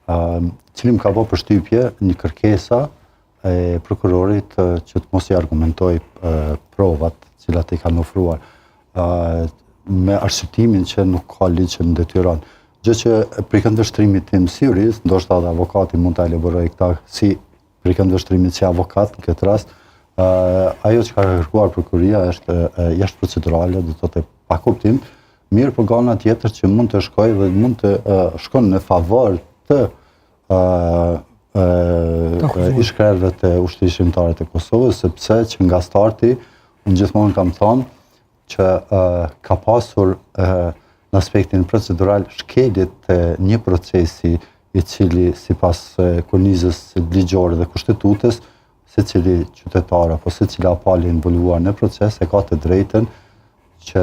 Cili më ka bo përshtypje një kërkesa e prokurorit që të mos i argumentoj provat cilat i kanë ofruar me arsyetimin që nuk ka ligj që më detyron. Gjë që prej këndvështrimit tim si jurist, ndoshta edhe avokati mund ta elaborojë këta si prej këndvështrimit si avokat në këtë rast, ajo që ka kërkuar prokuroria është jashtë procedurale, do të thotë e pakuptim, mirëpo nga ana tjetër që mund të shkojë dhe mund të shkon në favor të ish-krerëve të Ushtrisë Çlirimtare të Kosovës, sepse që nga starti, unë gjithmonë kam thonë që ka pasur në aspektin procedural shkelje të një procesi i cili sipas kornizës ligjore dhe kushtetutës, secili qytetar apo secila palë e involvuar në proces e ka të drejtën që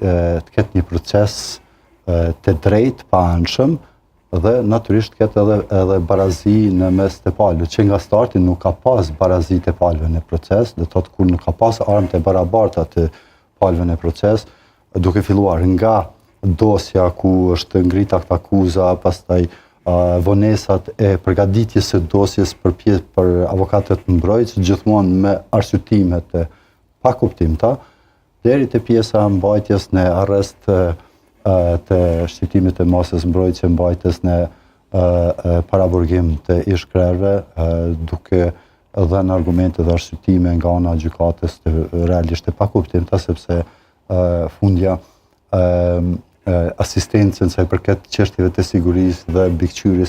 të ketë një proces të drejtë, paanshëm dhe natyrisht të ketë edhe edhe barazi në mes të palëve. Që nga starti nuk ka pas barazi të palëve në proces, do të thotë kur nuk ka pas armë të barabarta të palëve në proces, duke filluar nga dosja ku është ngrit aktakuza, pastaj vonesat e përgatitjes së dosjes për pjesë për avokatët mbrojtës, gjithmonë me arsyetime të pakuptimta, deri te pjesa e mbajtjes në arrest të shqiptimit të masës mbrojtëse mbajtjes në paraburgim të ish-krerëve, duke dhënë argumente dhe arsyetime nga ana e gjykatës të realisht të pakuptimta, sepse fundja asistencën sa i përket çështjeve të sigurisë dhe mbikëqyrjes